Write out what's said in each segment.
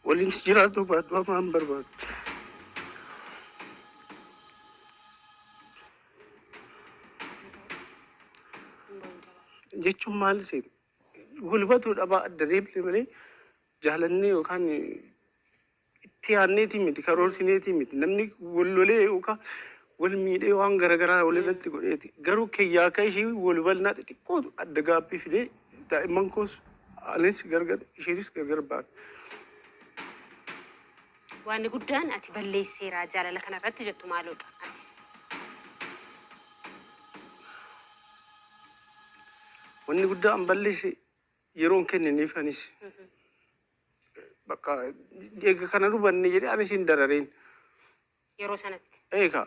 Waliin si jiraatu baadhu hamaa hin barbaadu. Jechuun maal seete? Wal hubatuu dhabaa adda deemte malee jaalannee yookaan itti yaadneetii miti, karoorsineetii miti. Namni wal lolee yookaan wal miidhee waan garaagaraa walirratti godheeti. Garuu kiyyaa akka ishii wal hubannaa xixiqqootu adda gaabbii fidee daa'imman koos anis gargar isheenis gargar baane. Waanni guddaan ati balleesseera jaalala kanarratti jettu maaloodha ati? Wanni guddaa an balleesse yeroon kenniniif anis. Bakka eega kana hubanne jedhee anis hin darareen. Yeroo sanatti. Eegaa.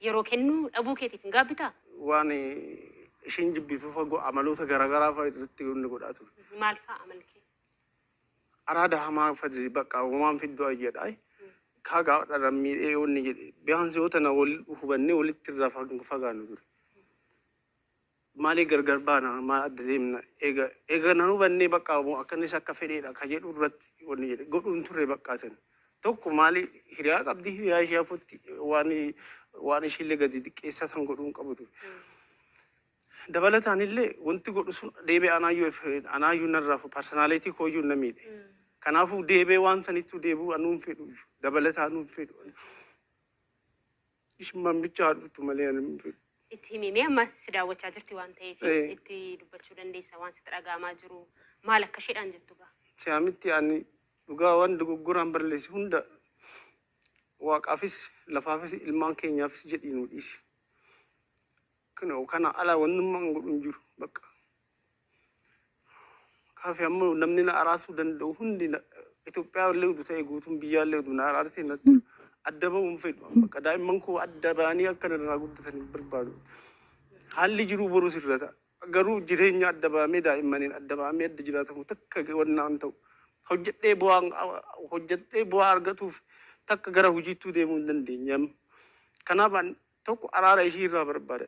Yeroo kennuu dhabuu keetiif hin gaabbitaa? Waan isheen jibbitu fagoo amaloota garaagaraa fa'a irratti inni godhaa ture. Maal fa'a amalli kee? Araada hamaa fadi bakka waan fidduu jedha. Kaa gaafa dhalan miidhee wanni jedhe biyaansi yoo tana wal hubannee walitti irraa fagaannu ture. Maalii gargar baana, maal adda deemna, eega eega nan hubannee bakka akkanis akka fedheedha ka jedhu irratti wanni jedhe godhuun turre bakka san. Tokko maali hiriyaa qabdi, hiriyaa ishee hafutti waan waan ishiillee gadi xiqqeessaa san godhuun qabu ture. Dabalataan illee wanti godhu sun deebi'ee anaayyuu anaayyuu narraa personality kooyyuu na miidhe. Kanaafuu deebi'ee waan sanittuu deebi'uu anuu hin fedhu, dabalataan anuu hin fedhu. Ishummaan bicha haa dhuftu malee ani hin fedhu. Itti himimee amma si daawwachaa jirti waan ta'eef itti dubbachuu dandeessa, waan sitti dhaga'amaa jiru maal akka isheedhaan jettu gaa. Siyaamitti ani dhugaa waan dogoggoraan balleesse hunda waaqaafis lafaafis ilmaan keenyaafis jedhii nu dhiisi. Kana ala wannummaan godhu hin jiru bakka. Kaafi ammoo namni na araarsuu danda'u hundi Itoophiyaa illee utuu ta'e, guutuun biyyaa illee utuu na araarsee natti adda ba'uu hin fedhu. Bakka daa'imman koo adda ba'anii akka narraa guddatan hin barbaadu. Haalli jiruu borus irra ta'a. Garuu jireenya adda ba'amee, daa'immaniin adda ba'amee adda jiraatamu takka wannaan ta'u. Hojjedhee bu'aa argatuuf takka gara hojiittuu deemuu hin dandeenye amma. Kanaaf an tokko araara ishii irraa barbaada.